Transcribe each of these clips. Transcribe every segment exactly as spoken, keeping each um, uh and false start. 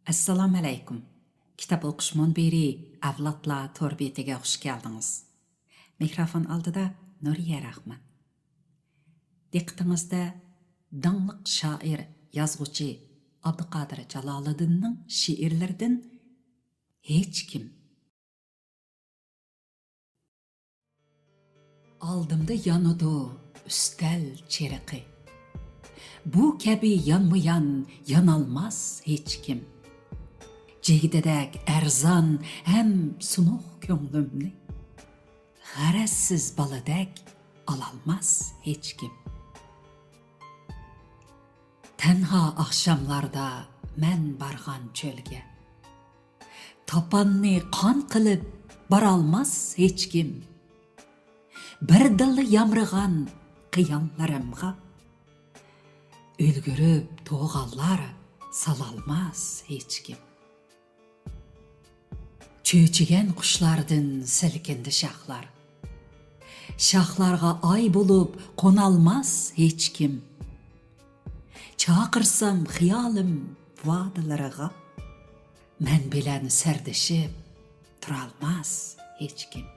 ئەسسالامۇئەلەيكۇم. كىتاب ئوقۇش مۇنبىرى ئەۋلادلار تور بېتىگە خۇش كەلدىڭىز. مىكروفون ئالدىدا نۇرىيە راخمان. دىققىتىڭىزدە داڭلىق شائىر، يازغۇچى ئابدۇقادىر جالالىدىننىڭ شېئىرلىرىدىن ھېچكىم. ئالدىمدا يانىدۇ ئۈستەل چېرىقى. بۇ كەبى يانمۇيان يانالماس ھېچكىم. جىگدىدەك ئەرزان ھەم سۇنۇق كۆڭلۈمنى غەرەزسىز بالىدەك ئالالماس ھېچكىم. تەنھا ئاخشاملاردا مەن بارغان چۆلگە، تاپاننى قان قىلىپ بارالماس ھېچكىم. بىردىنلا يامرىغان قىيانلىرىمغا ئۈلگۈرۈپ توغانلار سالالماس ھېچكىم. چۆچۈگەن قۇشلاردىن سىلكىندى شاخلار. شاخلارغا ئاي بولۇپ قونالماس ھېچكىم. چاقىرسام خىيالىم ۋادىلىرىغا، مەن بىلەن سىردىشىپ تۇرالماس ھېچكىم.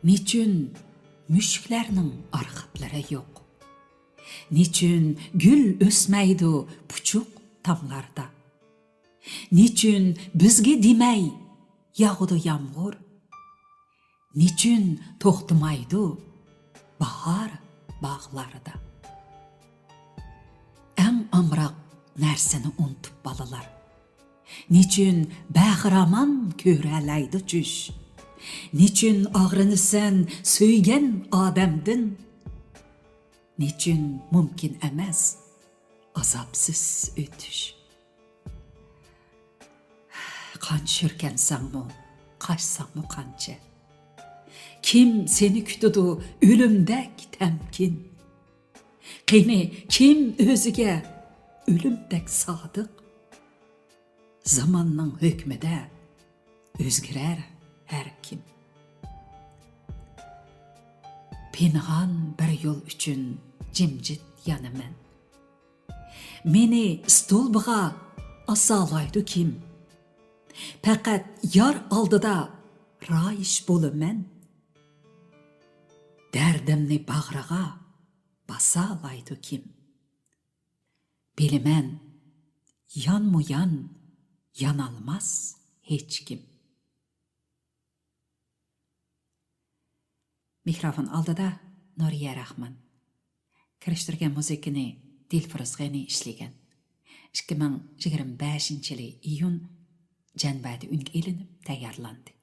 نېچۈن مۈشۈكلەرنىڭ ئارخىپلىرى يوق؟ نېچۈن گۈل ئۆسمەيدۇ پۇچۇق تاملاردا؟ نېچۈن بىزگە دېمەي ياغىدۇ يامغۇر؟ نېچۈن توختىمايدۇ باھار باغلاردا؟ ئەڭ ئامراق نەرسىنى ئۇنتۇپ بالىلار، نېچۈن بەخىرامان كۆرەلەيدۇ چۈش؟ نېچۈن ئاغرىنىسەن سۆيگەن ئادەمدىن؟ نېچۈن مۇمكىن ئەمەس ئازابسىز ئۆتۈش؟ قانچە شۈركەنسەڭمۇ، قاچساڭمۇ قانچە؟ كىم سېنى كۈتىدۇ ئۆلۈمدەك تەمكىن؟ قېنى، كىم ئۆزىگە ئۆلۈمدەك سادىق؟ زاماننىڭ ھۆكمىدە ئۆزگىرەر ھەر كىم. پىنھان بىر يول ئۈچۈن جىمجىت يانىمەن. مېنى ستولبىغا ئاسالايدۇ كىم؟ پەقەت يار ئالدىدا رايىش بولىمەن. دەردىمنى باغرىغا باسالايدۇ كىم؟ بىلىمەن، يانمۇيان يانالماس ھېچكىم. مىكروفون ئالدىدا نۇرىيە راخمان. كىرىشتۈرگەن مۇزىكىنى دىلفۇرۇز غېنى ئىشلىگەن. ئىككى مىڭ يىگىرمە بەشىنچى يىلى ئىيۇن جەنۋەدە ئۈنگە ئېلىنىپ تەييارلاندى.